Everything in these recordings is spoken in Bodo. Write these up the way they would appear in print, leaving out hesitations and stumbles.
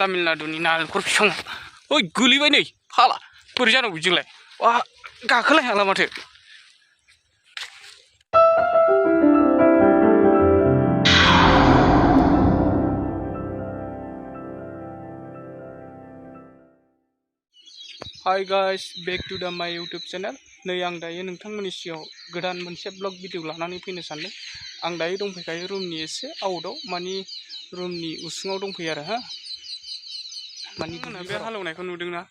तामिलनाडुनि नालेंखर बिफां ओइ गोलैबाय नै फाला बोरै जानांगौ बिदिलाय वा गाखोलाय हाला माथो हाय गाइस बैक टू द माय यूट्यूब चैनल नै आं दायो नोंथांमोननि सिगाङाव गोदान मोनसे ब्लग भिडिअ लानानै फैनो सानदों आं दायो दंफैखायो रूमनि एसे आउटआव मानि रूमनि उसुङाव दंफैयो आरो मानि बे हालेवनायखौ नुदोंना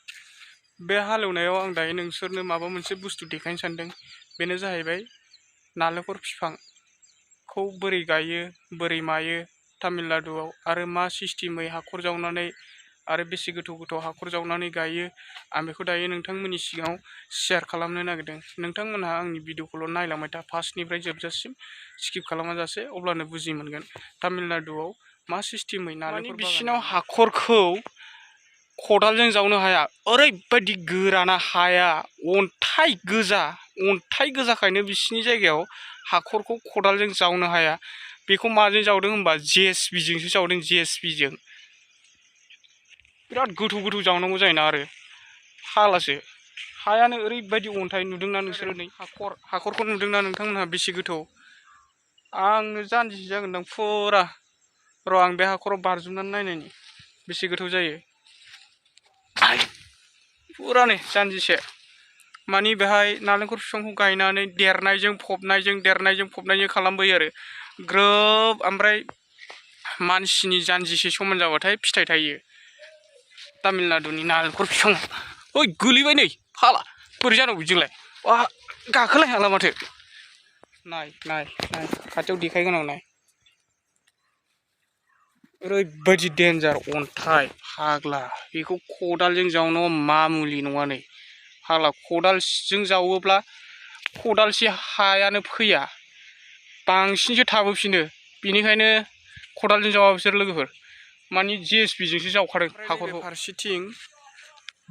बे हालेवनायाव आं दायो नोंसोरनो माबा मोनसे बुस्थु देखायनो सानदों बेनो जाहैबाय नालेंखर बिफांखौ बोरै गायो बोरै मायो तामिलनाडुआव आरो मा सिस्टेमै हाखर जावनानै आरो बेसे गोथौ गोथौ हाखर जावनानै गायो आं बेखौ दायो नोंथांमोननि सिगाङाव शेयार खालामनो नागिरदों नोंथांमोनहा आंनि भिडिअखौल' नायलांबाय था फार्स्टनिफ्राय जोबजासिम स्किप खालामाजासे अब्लानो बुजि मोनगोन तामिलनाडुआव मा सिस्टेमै नालेंखर बिसिनाव हाखरखौ खदालजों जावनो हाया ओरैबायदि गोराना हाया अन्थाइ गोजाखायनो बिसिनि जायगायाव हाखरखौ खदालजों जावनो हाया बेखौ माजों जावदों होनबा जेसिबिजोंसो जावदों जेसिबिजों बिराद गोथौ गोथौ जावनांगौ जायोना आरो हालासो हायानो ओरैबायदि अन्थाइ नुदोंना नोंसोरो नै हाखरखौ नुदोंना नोंथांमोनहा बेसे गोथौ आंनो जानजिसे जागोनदां फुरा र' आं बे हाखराव बारजुमनानै नायनायनि बेसे गोथौ जायो फुरा नै जानजिसे मानि बेहाय नालेंखर बिफांखौ गायनानै देरनायजों फबनायजों खालामबोयो आरो ग्रोब ओमफ्राय मानसिनि जानजिसे समान जाबाथाय फिथाइ थायो तामिलनाडुनि नालेंखर बिफां ओइ गोलैबाय नै फाला बोरै जानांगौ बिदिलाय वा गाखोलाय हाला माथो नाय खाथियाव देखायगोन आं नाय ओरैबायदि डेन्जार अन्थाइ फाग्ला बेखौ खदालजों जावनो मामुलि नङा नै फाग्ला खदालजों जावोब्ला खदालसे हायानो फैया बांसिनसो थाबोफिनो बेनिखायनो खदालजों जावा बिसोर लोगोफोर मानि जेसिबिजोंसो जावखादों हाखरखौ फारसेथिं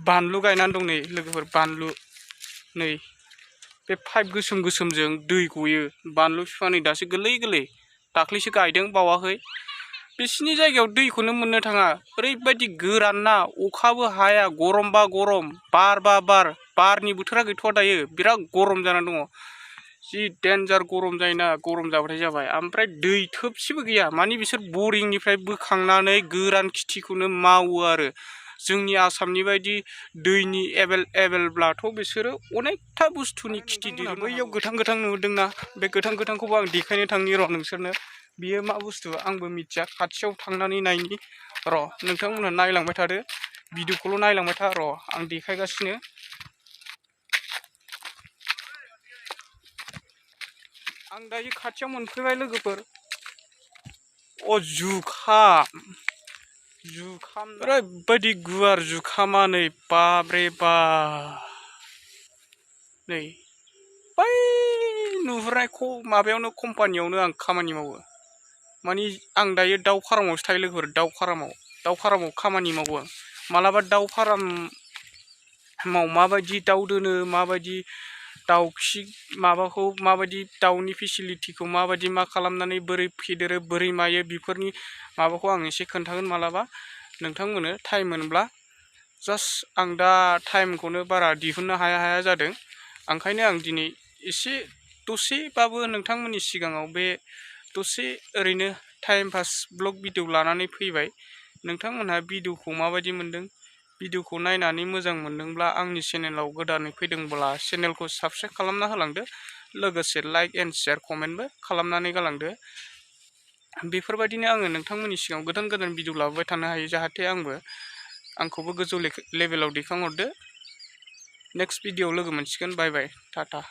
बानलु गायनानै दं नै लोगोफोर बानलु नै बे पाइप गोसोमजों दै गयो बानलु बिफां नै दासो गोरलै दाख्लैसो गायदों बावाखै बिसिनि जायगायाव दैखौनो मोननो थाङा ओरैबायदि गोरान ना अखाबो हाया गरमबा गरम बारबा बारनि बोथोरा गैथ'आ दायो बिराद गरम जानानै दङ जि डेन्जार गरम जायोना गरम जाबाथाय जाबाय ओमफ्राय दै थोबसेबो गैया मानि बिसोर बरिंनिफ्राय बोखांनानै गोरान खेथिखौनो मावो आरो जोंनि आसामनि बायदि दैनि एभेलेबलब्लाथ' बिसोरो अनेकथा बुस्थुनि खेथि दिहुनो बैयाव गोथां नुदोंना बे गोथांखौबो आं देखायनो थांनि र' नोंसोरनो बियो मा बुस्थु आंबो मिथिया खाथियाव थांनानै नायनि र' नोंथांमोनहा नायलांबाय थादो भिडिअखौल' नायलांबाय था र' आं देखायगासिनो आं दायो खाथियाव मोनफैबाय लोगोफोर जुखाम ओरैबायदि गुवार जुखामा नै बाब्रे बा नै बै नुहुरनाय माबायावनो कम्पानियावनो आं खामानि मावो मानि आं दायो दाउ फार्मावसो थायो लोगोफोर दाउ फार्माव खामानि मावो आं मालाबा दाउ फार्माव माबायदि दाउ दोनो माबायदि दाउ माबाखौ माबायदि दाउनि फेसिलिटिखौ माबायदि मा खालामनानै बोरै फेदेरो बोरै मायो बेफोरनि माबाखौ आं एसे खोन्थागोन मालाबा नोंथांमोननो टाइम मोनब्ला जास्ट आं दा टाइमखौनो बारा दिहुननो हाया जादों ओंखायनो आं दिनै एसे दसेबाबो नोंथांमोननि सिगाङाव बे दसे ओरैनो टाइम पास ब्लग भिडिअ लानानै फैबाय नोंथांमोनहा भिडिअखौ माबायदि मोनदों भिडिअखौ नायनानै मोजां मोनदोंब्ला आंनि चेनेलाव गोदानै फैदोंब्ला चेनेलखौ साबस्क्राइब खालामना होलांदो लोगोसे लाइक एन्ड शेयार कमेन्टबो खालामनानै गालांदो बेफोरबायदिनो आङो नोंथांमोननि सिगाङाव गोदान भिडिअ लाबोबाय थानो हायो जाहाथे आंखौबो गोजौ लेभेलाव दैखांहरदो नेक्स्ट भिडिअआव लोगो मोनसिगोन बाय टाटा